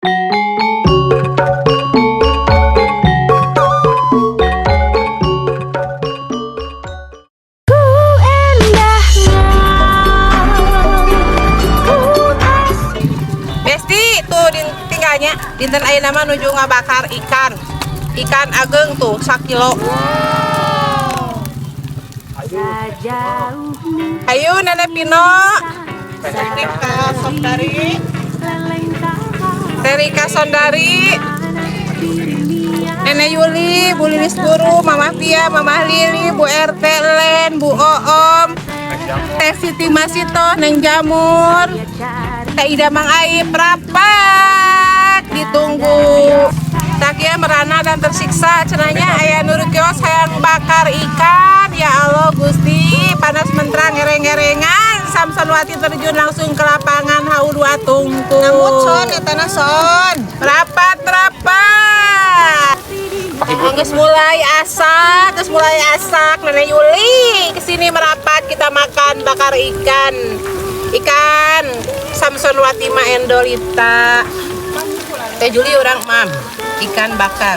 Besti tuh tinggalnya dinten ayeuna mah nuju ngabakar ikan. Ikan ageng tuh sakilo. Ayo Nenek Pino. Rika Sondari. Terika Sondari. Nenek Yuli, Bu Lilis Guru, Mama Pia, Mama Lili, Bu RT Len, Bu Oom, Teh Siti Masito, Neng Jamur, Teh Ida Mang Aib, rapat ditunggu. Takia merana dan tersiksa cenah nya, aya nu kios hayang bakar ikan. Ya Allah Gusti, panas menterang ngereng-ngerengan. Samson Wati terjun langsung ke lapangan HU2 tungku. Ngamut son eta na son. Rapat rapat. Geus mulai asak, geus mulai asak. Nenek Yuli kesini merapat, kita makan bakar ikan. Ikan Samson Watima Endolita. Teh Juli orang mam, ikan bakar.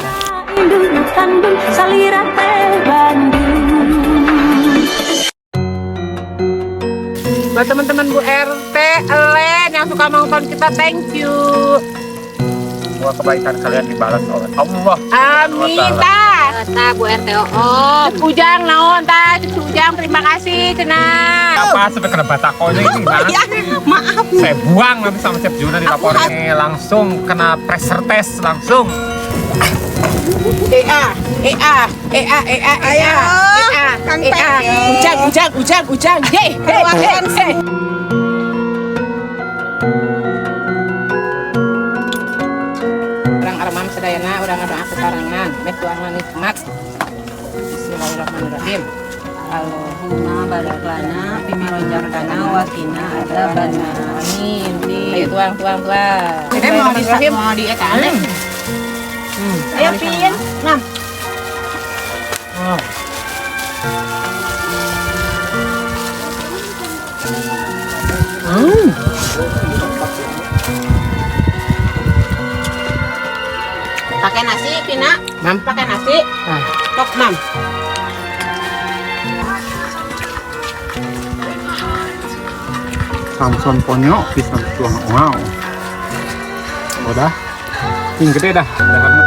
Indung kandung salira teh Bandung. Buat teman-teman Bu RT, Elen yang suka nonton kita, thank you. Semua kebaikan kalian dibalas oleh Allah. Amin tah. Tah Bu RT Oom. Ujang naon tah, Cucu Ujang terima kasih cenah. Apa sampai kena batakonya ini gimana? Ya, maaf. Saya buang nanti sama Chef Juna dilaporin, langsung kena pressure test langsung. E A E A E A E A E A E A Kang E A. Pepi. Ujang ujang ujang ujang. Ye he he he. Urang armam sadayana, urang ngadoa kekarangan, meh tuangan nikmat. Bismillahirrahmanirrahim. Allahumma barik lana fima razaqtana wa qina adzabannar. Amin. Ayo tuang tuang tuang. Ini mau di mau di eta. Ayo Pin. Nah, Oh. Pakai nasi Pina. Mam. Pakai nasi. Ah. Tok mam. Samson ponyo pisang tuang, wow. Udah. Ini gede dah. Daharna.